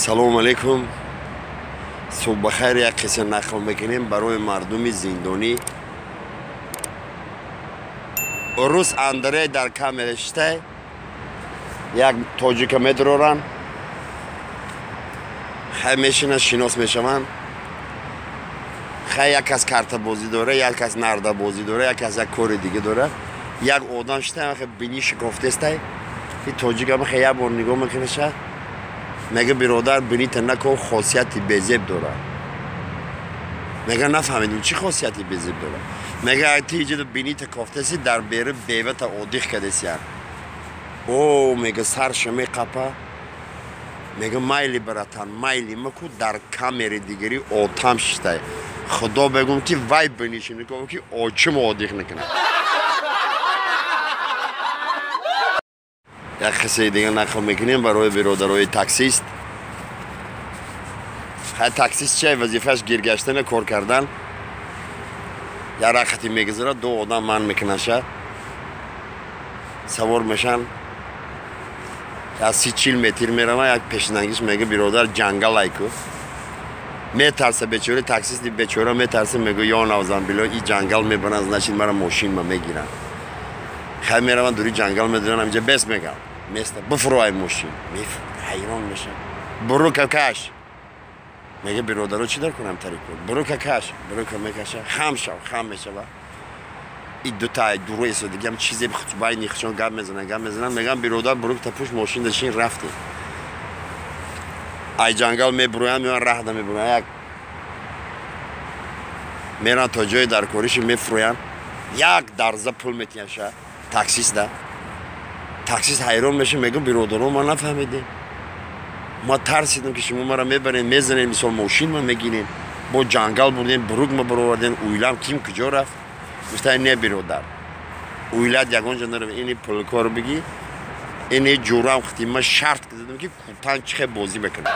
Салому алейкум. Субҳ бахайр. Як қисса нақл мекунем барои мардуми зиндонӣ. Рус Андрей дар камера шитай, як тоҷика медуроранд, хай мешинанд, шинос мешаванд. Хай як кас картабозӣ дора, як кас нардабозӣ дора, як кас як кори дига дора. Як одам шитай, бини шикофтестай. И тоҷика хай як бор нигоҳ мекунаша, мега: биродар, бинита нако, хосияти безеб дора. Мега: нафаҳмидим, чӣ хосияти безеб дора? Мега: ти иҷода бинита кофтаси, дар бери бевата одиқ кадесиян. О, мега, сарша меқапа, мега: майли, братан, майли маку, дар камери дигари отам шиштай, худо бегум ки вай биниши нико ки очимо одиқ накунад. Як қиссаи дига нақл мекунем барои биродарои таксист. Хай таксист чия вазифааш? Гиргаштана, кор кардан. Як рақати мегузарад, ду одам ман мекунаша, савор мешан, як 30-40 метр мерава, як пешинангиш мега: биродар, ҷангал айку. Метарса бечора таксисти бечора, метарса, мега: ё навзамбило, и ҷангал мебаранд, значит мара мошинма мегиранд. Хай мераванд, дури ҷангал медуранд, амҷа бес мегам места, буфурӯ мошин. Ҳайрон меша, бурука каш. Мега: биродаро, чӣ дар кунам тарику? Бурука каш. Бурука мекаша, хам шав. Хам мешава. И дута дуро истодагиам, чизе байни худшон гап мезананд, гап мезананд. Мегам: биродар, бурукта пуш, мошин дашин, рафтем. Ай ҷангал мебуроянд, меоянд, раҳда мебуроянд, як меранд то ҷои даркориши, мефурӯянд, як дарза пул метиҳаша таксиста. Таксист ҳайрон меша, мега: биродаро, ма нафаҳмидем, ма тарсидам ки шумо мара мебарем, мезанем, мисол мошин ма мегирем, бо ҷангал бурдем, бурук ма баровардем, уйлам ким куҷо рафт? Гуфта: не, биродар, уйлат ягон ҷо нарав, ини пулкор бигӣ, ини ҷурам хити, ма шарт кардам ки кутан чихе бозӣ мекунам.